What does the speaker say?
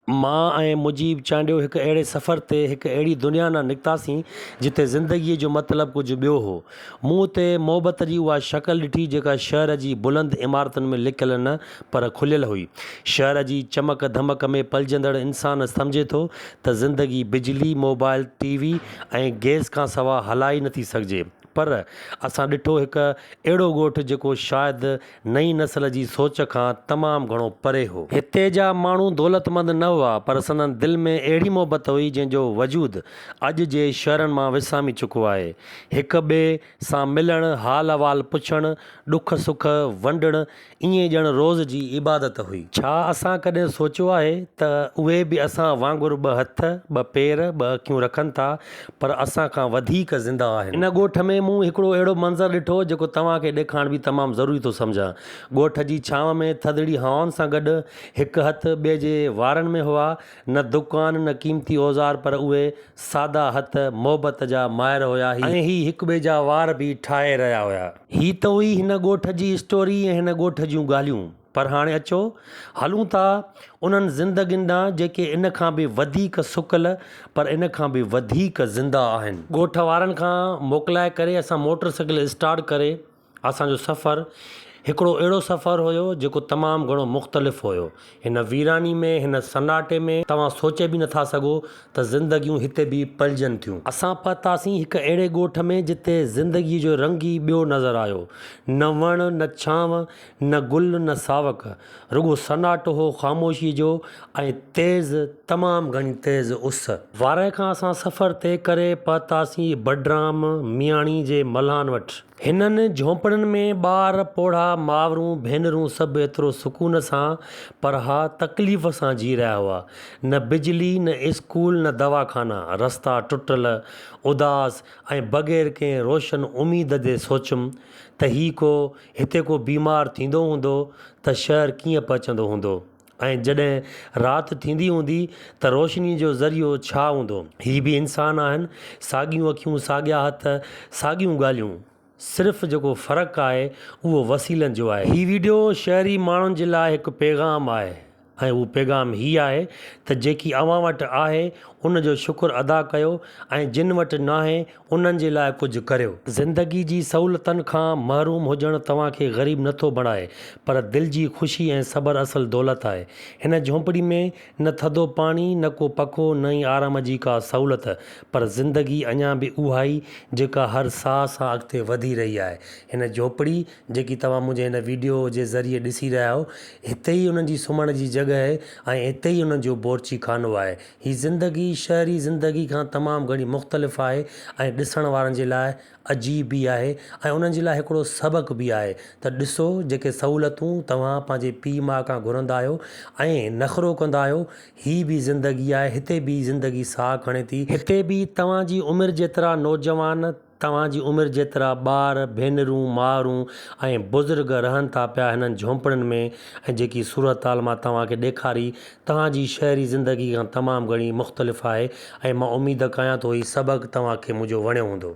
مان ۽ مجيب چانڊيو هڪ اهڙي سفر تي هڪ اهڙي دنيا ڏانهن نڪتاسين جتي زندگيء جو مطلب ڪجهه ٻيو هو. مون اتي محبت جي اها شڪل ڏٺي جيڪا شهر جي بلند عمارتن ۾ لڪيل نه پر کليل هئي. شهر جي چمڪ ڌمڪ ۾ پلجندڙ انسان سمجهي ٿو ته زندگي بجلي، موبائل، ٽي وي ۽ گئس کانسواء هلائي نٿي سگهجي. پر اسان ڏٺو هڪ اهڙو ڳوٺ جيڪو شايد نئين نسل جي سوچ کان تمام گهڻو پري هو. هتي جا ماڻهو دولتمند نه هئا، پر سندن دل ۾ اهڙي محبت هئي، جنهن جو وجود اڄ جي شهرن مان وسامي چڪو آهي. هڪ ٻئي سان ملڻ، حال احوال پڇڻ، ڏک سک ونڊڻ ائين ڄڻ روز جي عبادت هئي. ڇا اسان ڪڏهن سوچيو آهي ته اهي به اسان وانگر ٻه هٿ، ٻه پير، ٻه اکيون رکن ٿا، پر اسان کان وڌيڪ زنده آهن. ان ڳوٺ ۾ مون هڪڙو اهڙو منظر ڏٺو، جيڪو توهان کي ڏيکارڻ به تمام ضروري ٿو سمجهان. ڳوٺ جي ڇانو ۾ ٿڌڙي هوائن سان گڏ هڪ هٿ ٻئي جي وارن ۾ هئا. نه دڪان، نه قيمتي اوزار پر اهي سادا هٿ محبت جا ماهر هيا. ۽ هي هڪ ٻئي جا وار به ٺاهي رهيا هيا. هي ته هئي هن ڳوٺ جي اسٽوري ۽ هن ڳوٺ جون ڳالهيون. پر هاڻي اچو هلون ٿا انهن زندگين ڏانهن جيڪي ان کان به وڌيڪ سڪل پر ان کان به وڌيڪ زنده آهن. ڳوٺ وارن کان موڪلائي ڪري اسان موٽر سائيڪل اسٽارٽ ڪري اسان جو سفر هڪڙو اهڙو سفر هيو جيڪو تمام گهڻو مختلف هيو. هن ويراني ۾ هن سناٽي ۾ توهان سوچي به نٿا سگهو ته زندگيون هتي به پلجن ٿيون. اسان پهتاسين هڪ اهڙي ڳوٺ ۾ جتي زندگيء جو رنگ ئي ٻيو نظر آيو. نه وڻ، نه ڇانو، نه گل نه ساوڪ، رڳو سناٽو هو خاموشيء جو ۽ تيز، تمام گهڻي تيز اس. وارهه کان اسان سفر طئي ڪري پهتاسين بڊرام مياڻي جي ملاحن وٽ. هنن جهونپڙين ۾ ٻار، پوڙها، مائرون، ڀينرون سڀ ايترو سڪون سان پر ها تڪليف سان جي رهيا هئا. نه بجلي، نه اسڪول، نه دواخانا، رستا ٽٽل، اداس ۽ بغير ڪنهن روشن اميد جي سوچيم ته هي ڪو هتي ڪو بيمار ٿيندو هوندو ته شهر ڪيئن پهچندو هوندو ۽ جڏهن رات ٿيندي هوندي ته روشني جو ذريعو ڇا هوندو؟ هي به انسان آهن، ساڳيون اکيون، ساڳيا هٿ، ساڳيون ڳالهيون، صرف جيڪو فرق آهي اهو وسيلن جو آهي. هي ويڊيو شهري ماڻهن جي لاء هڪ پيغام آهي. ۽ اهو پيغام هي آهي ته جيڪي اوهان وٽ آهي ان جو شڪر ادا ڪيو ۽ جن وٽ ناهي انهن جي لاء ڪجهه ڪريو. زندگي جي سهولتن کان محروم هجڻ توهان کي غريب نه ٿو بڻائي پر دل جي خوشي ۽ صبر اصل دولت آهي. هن جهونپڙي ۾ نه ٿڌو پاڻي، نه ڪو پکو، نه ئي آرام جي ڪا سهولت پر زندگي اڃا به اها ئي جيڪا هر ساهه سان اڳتي وڌي رهي آهي. هن جهوپڙي جيڪي توهان منهنجي هن ويڊيو جي ذريعي ڏسي رهيا آهيو، هتي ئي انهن جي سمهڻ جي جڳهه آهي ۽ هتي ئي انهن جو بورچي خانو آهي. هي زندگي شهري زندگي کان تمام گهڻي مختلف آهي ۽ ڏسڻ وارن جي لاء عجيب به آهي ۽ انهن جي لاء هڪڙو سبق به آهي ته ڏسو جيڪي سهولتون توهان پنهنجي پيء ماء کان گهرندا آهيو ۽ نخرو ڪندا آهيو، هي به زندگي آهي، هتي به زندگي ساهه کڻي ٿي. هتي به توهان جي عمر جيترا نوجوان توهان جي عمر جيترا ٻار، ڀينرون، مائرون ۽ بزرگ رهن ٿا پيا هنن جهونپڙين ۾ ۽ جيڪي صورتحال مان توهان کي ڏيکاري توهان جي شهري زندگي کان تمام گهڻي مختلف آهي ۽ مان اميد ڪيان ٿو هي سبق توهان کي منهنجو وڻيو هوندو.